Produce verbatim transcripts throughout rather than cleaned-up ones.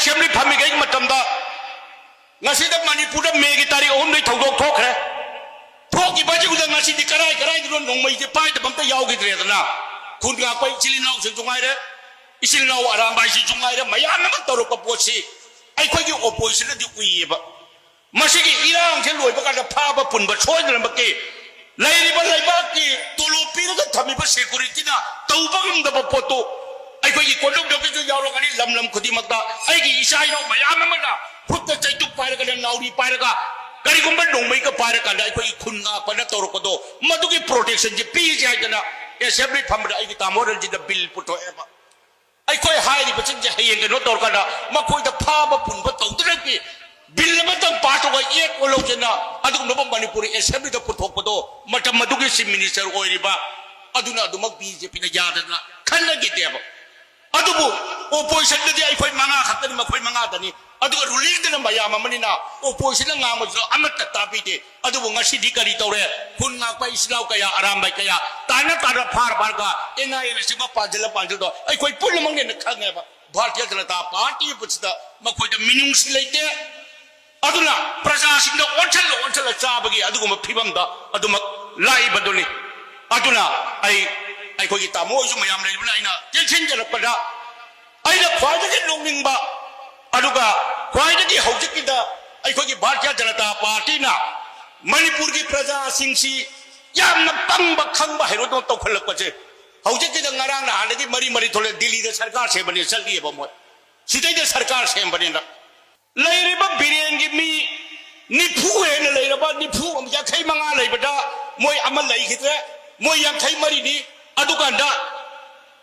Assembly ꯐꯝꯃꯤꯉꯩꯒꯤ ꯃꯇꯝꯗ ꯉꯁꯤꯗ ꯃꯅꯤꯄꯨꯔꯗ ꯃꯦꯒꯤ ꯇꯥꯔꯤꯛ ꯑꯍꯨꯝꯗꯒꯤ ꯊꯧꯗꯣꯛ ꯊꯣꯛꯈ꯭ꯔꯦ꯫ ꯊꯣꯛꯈꯤꯕꯁꯤꯗ ꯉꯁꯤꯗꯤ ꯀꯔꯥꯏ ꯀꯔꯥꯏꯗꯅꯣ ꯅꯣꯡꯃꯩꯁꯦ ꯄꯥꯏꯗꯕ ꯑꯝꯇ ꯌꯥꯎꯈꯤꯗ꯭ꯔꯦꯗꯅ꯫ ꯈꯨꯟ ꯉꯥꯛꯄ ꯏꯆꯤꯜ ꯏꯅꯥꯎꯁꯤꯡꯁꯨ ꯉꯥꯏꯔꯦ, ꯏꯆꯤꯜ ꯏꯅꯥꯎ ꯑꯔꯥꯝꯕꯥꯏꯁꯤꯁꯨ ꯉꯥꯏꯔꯦ, ꯃꯌꯥꯝ ꯑꯃ ꯇꯧꯔꯛꯄ ꯄꯣꯠꯁꯤ ꯑꯩꯈꯣꯏꯒꯤ ꯑꯣꯄꯣꯖꯤꯁꯟꯅꯗꯤ ꯎꯏꯌꯦꯕ꯫ ꯃꯁꯤꯒꯤ ꯏꯔꯥꯡꯁꯦ ꯂꯣꯏꯕ ꯀꯥꯟꯗ ꯐꯥꯕ ꯄꯨꯟꯕ ꯁꯣꯏꯗꯅꯃꯛꯀꯤ ꯂꯩꯔꯤꯕ ꯂꯩꯕꯥꯛꯀꯤ ꯇꯣꯂꯣꯞ ꯄꯤꯔꯒ ꯊꯝꯃꯤꯕ ꯁꯦꯀꯨꯔꯤꯇꯤꯅ ꯇꯧꯕ ꯉꯝꯗꯕ ꯄꯣꯠꯇꯨ ꯑꯩꯈꯣꯏꯒꯤ ꯀꯣꯟꯗꯣꯝꯗꯕꯤꯁꯨ ꯌꯥꯎꯔꯒꯅꯤ꯫ ꯂꯝ ꯂꯝ ꯈꯨꯗꯤꯡꯃꯛꯇ ꯑꯩꯒꯤ ꯏꯆꯥ ꯏꯅꯥꯎ ꯃꯌꯥꯝ ꯑꯃꯅ ꯈꯨꯠꯇ ꯆꯩꯇꯨꯞ ꯄꯥꯏꯔꯒꯅ ꯅꯥꯎꯔꯤ ꯄꯥꯏꯔꯒ ꯀꯔꯤꯒꯨꯝꯕ ꯅꯣꯡꯃꯩꯒ ꯄꯥꯏꯔꯀꯥꯟꯗ ꯑꯩꯈꯣꯏꯒꯤ ꯈꯨꯟ ꯉꯥꯛꯄꯅ ꯇꯧꯔꯛꯄꯗꯣ ꯃꯗꯨꯒꯤ ꯄ꯭ꯔꯣꯇꯦꯛꯁꯟꯁꯦ ꯄꯤꯔꯤꯁꯦ ꯍꯥꯏꯗꯅ ꯑꯦꯁꯦꯝꯕ꯭ꯂꯤ ꯐꯝꯕꯗ ꯑꯩꯒꯤ ꯇꯥꯃꯣ ꯔꯟꯖꯤꯠꯅ ꯕꯤꯜ ꯄꯨꯊꯣꯛꯑꯦꯕ꯫ ꯑꯩꯈꯣꯏ ꯍꯥꯏꯔꯤꯕꯁꯤꯡꯁꯦ ꯍꯌꯦꯡ ꯀꯩꯅꯣ ꯇꯧꯔꯀꯥꯟꯗ ꯃꯈꯣꯏꯗ ꯐꯥꯕ ꯄꯨꯟꯕ ꯇꯧꯗꯅꯕꯒꯤ ꯕꯤꯜ ꯑꯃꯇꯪ ꯄꯥꯁ ꯇꯧꯕ ꯑꯦꯛ ꯑꯣꯜꯍꯧꯗꯅ ꯑꯗꯨꯒꯨꯝꯂꯕ ꯃꯅꯤꯄꯨꯔ ꯑꯦꯁꯦꯝꯕ꯭ꯂꯤꯗ ꯄꯨꯊꯣꯛꯄꯗꯣ ꯃꯇꯝ ꯑꯗꯨꯒꯤ ꯆꯤꯐ ꯃꯤꯅꯤꯁꯇꯔ ꯑꯣꯏꯔꯤꯕ ꯑꯗꯨꯅ ꯑꯗꯨꯃꯛ ꯕꯤ ꯖꯦ ꯄꯤꯅ ꯌꯥꯗꯗꯅ ꯈꯟꯅꯈꯤꯗꯦꯕ꯫ ꯑꯗꯨꯕꯨ ꯑꯣꯄꯣꯖꯤꯁꯟꯗꯗꯤ ꯑꯩꯈꯣꯏ ꯃꯉꯥ ꯈꯛꯇꯅꯤ, ꯃꯈꯣꯏ ꯃꯉꯥꯗꯅꯤ꯫ ꯑꯗꯨꯒ ꯔꯨꯂꯤꯡꯗꯅ ꯃꯌꯥꯝ ꯑꯃꯅꯤꯅ ꯑꯣꯄꯣꯖꯤꯁꯟꯅ ꯉꯥꯡꯕꯁꯨ ꯑꯃꯠꯇ ꯇꯥꯕꯤꯗꯦ꯫ ꯑꯗꯨꯕꯨ ꯉꯁꯤꯗꯤ ꯀꯔꯤ ꯇꯧꯔꯦ? ꯈꯨꯟ ꯉꯥꯛꯄ ꯏꯆꯤꯜ ꯏꯅꯥꯎ ꯀꯌꯥ, ꯑꯔꯥꯝꯕꯥꯏ ꯀꯌꯥ ꯇꯥꯅ ꯇꯥꯅ ꯐꯥꯔ ꯐꯥꯔꯒ ꯑꯦꯟ ꯑꯥꯏ ꯑꯦꯅ ꯆꯤꯡꯕ ꯄꯥꯟꯁꯤꯜꯂ ꯄꯥꯟꯁꯤꯜꯂꯗꯣ ꯑꯩꯈꯣꯏ ꯄꯨꯝꯅꯃꯛꯅ ꯈꯪꯉꯦꯕ꯫ ꯚꯥꯔꯇꯤꯌ ꯖꯅꯇꯥ ꯄꯥꯔꯇꯤ ꯄꯨꯟꯁꯤꯗ ꯃꯈꯣꯏꯗ ꯃꯤꯅꯨꯡꯁꯤ ꯂꯩꯇꯦ꯫ ꯑꯗꯨꯅ ꯄ꯭ꯔꯖꯥꯁꯤꯡꯗ ꯑꯣꯟꯁꯤꯜꯂ ꯑꯣꯟꯁꯤꯜꯂ ꯆꯥꯕꯒꯤ ꯑꯗꯨꯒꯨꯝꯕ ꯐꯤꯕꯝꯗ ꯑꯗꯨꯃꯛ ꯂꯥꯛꯏꯕꯗꯨꯅꯤ꯫ ꯑꯗꯨꯅ ꯑꯩ, ꯑꯩꯈꯣꯏꯒꯤ ꯇꯥꯃꯣ ꯍꯣꯏꯁꯨ ꯃꯌꯥꯝ ꯂꯩꯕꯅ ꯑꯩꯅ ꯇꯦꯟꯁꯤꯟꯖꯔꯛꯄꯗ ꯑꯩꯅ ꯈ꯭ꯋꯥꯏꯗꯒꯤ ꯅꯣꯛꯅꯤꯡꯕ, ꯑꯗꯨꯒ ꯈ꯭ꯋꯥꯏꯗꯒꯤ ꯍꯧꯖꯤꯛꯀꯤꯗ ꯑꯩꯈꯣꯏꯒꯤ ꯚꯥꯔꯇꯤꯌ ꯖꯅꯇꯥ ꯄꯥꯔꯇꯤꯅ ꯃꯅꯤꯄꯨꯔꯒꯤ ꯄ꯭ꯔꯖꯥꯁꯤꯡꯁꯤ ꯌꯥꯝꯅ ꯄꯪꯕ, ꯈꯪꯕ ꯍꯩꯔꯣꯏꯗꯧꯅ ꯇꯧꯈꯠꯂꯛꯄꯁꯦ꯫ ꯍꯧꯖꯤꯛꯀꯤꯗ ꯉꯔꯥꯡ ꯅꯍꯥꯟꯗꯒꯤ ꯃꯔꯤ ꯃꯔꯤ ꯊꯣꯛꯂꯛꯑꯦ, ꯗꯤꯜꯂꯤꯗ ꯁꯔꯀꯥꯔ ꯁꯦꯝꯕꯅꯤ ꯆꯠꯂꯤꯑꯕ ꯃꯣꯏ꯫ ꯁꯤꯗꯩꯗ ꯁꯔꯀꯥꯔ ꯁꯦꯝꯕꯅꯤꯅ ꯂꯩꯔꯤꯕ ꯕꯤꯔꯦꯟꯒꯤ ꯃꯤ ꯅꯤꯐꯨ ꯍꯦꯟꯅ ꯂꯩꯔꯕ, ꯅꯤꯐꯨ, ꯌꯥꯡꯈꯩ ꯃꯉꯥ ꯂꯩꯕꯗ ꯃꯣꯏ ꯑꯃ ꯂꯩꯈꯤꯗ꯭ꯔꯦ, ꯃꯣꯏ ꯌꯥꯡꯈꯩ ꯃꯔꯤꯅꯤ꯫ ꯑꯗꯨꯀꯥꯟꯗ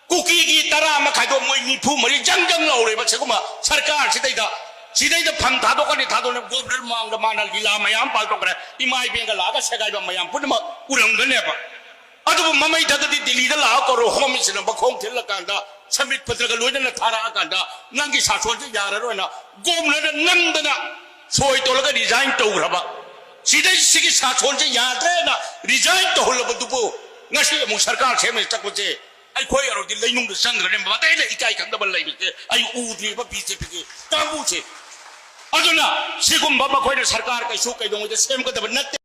ꯀꯨꯀꯤꯒꯤ ꯇꯔꯥ ꯑꯃ ꯈꯥꯏꯗꯣꯛ, ꯃꯣꯏ ꯅꯤꯐꯨ ꯃꯔꯤ ꯖꯪ ꯖꯪ ꯂꯥꯎꯔꯦꯕ꯫ ꯁꯤꯒꯨꯝꯕ ꯁꯔꯀꯥꯔꯁꯤꯗꯩꯗ, ꯁꯤꯗꯩꯗ ꯐꯝ ꯊꯥꯗꯣꯛꯀꯅꯤ, ꯊꯥꯗꯣꯛꯅꯤ꯫ ꯒꯣꯕꯔꯅꯔ ꯃꯃꯥꯡꯗ ꯃꯥꯅ ꯂꯤꯂꯥ ꯃꯌꯥꯝ ꯄꯥꯡꯊꯣꯛꯈ꯭ꯔꯦ, ꯏꯃꯥ ꯏꯕꯦꯟꯒ ꯂꯥꯛꯑꯒ ꯁꯦꯒꯥꯏꯕ ꯃꯌꯥꯝ ꯄꯨꯝꯅꯃꯛ ꯎꯔꯝꯒꯅꯦꯕ꯫ ꯑꯗꯨꯕꯨ ꯃꯃꯩ ꯊꯛꯇꯗꯤ ꯗꯤꯜꯂꯤꯗ ꯂꯥꯛꯑ ꯀꯧꯔꯣ, ꯍꯣꯝ ꯃꯤꯅꯤꯁꯇꯔꯅ ꯃꯈꯣꯡ ꯊꯤꯜꯂꯀꯥꯟꯗ, ꯁꯃꯤꯠ ꯄꯇ꯭ꯔꯒ ꯂꯣꯏꯅꯅ ꯊꯥꯔꯛꯑꯀꯥꯟꯗ, "ꯅꯪꯒꯤ ꯁꯥꯁꯣꯟꯁꯦ ꯌꯥꯔꯔꯣꯏꯅ" ꯒꯣꯕꯔꯅꯔꯅ ꯅꯝꯗꯅ ꯁꯣꯏ ꯇꯧꯔꯒ ꯔꯤꯖꯥꯏꯟ ꯇꯧꯈ꯭ꯔꯕ꯫ ꯁꯤꯗꯩ ꯁꯤꯒꯤ ꯁꯥꯁꯣꯟꯁꯦ ꯌꯥꯗ꯭ꯔꯦꯅ ꯔꯤꯖꯥꯏꯟ ꯇꯧꯍꯜꯂꯕꯗꯨꯕꯨ ꯉꯁꯤ ꯑꯃꯨꯛ ꯁꯔꯀꯥꯔ ꯁꯦꯝꯃꯦ ꯆꯠꯄꯁꯦ ꯑꯩꯈꯣꯏ ꯑꯔꯣꯏꯗꯤ ꯂꯩꯅꯨꯡꯗ ꯆꯪꯈ꯭ꯔꯅꯤ꯫ ꯃꯇꯩꯅ ꯏꯀꯥꯏ ꯈꯪꯗꯕ ꯂꯩꯕꯁꯦ ꯑꯩ ꯎꯗ꯭ꯔꯤꯕ ꯕꯤ ꯖꯦ ꯄꯤꯒꯤ ꯀꯥꯡꯕꯨꯁꯦ꯫ ꯑꯗꯨꯅ ꯁꯤꯒꯨꯝꯕ ꯃꯈꯣꯏꯅ ꯁꯔꯀꯥꯔ ꯀꯩꯁꯨ ꯀꯩꯗꯧꯉꯩꯗ ꯁꯦꯝꯒꯗꯕ ꯅꯠꯇꯦ꯫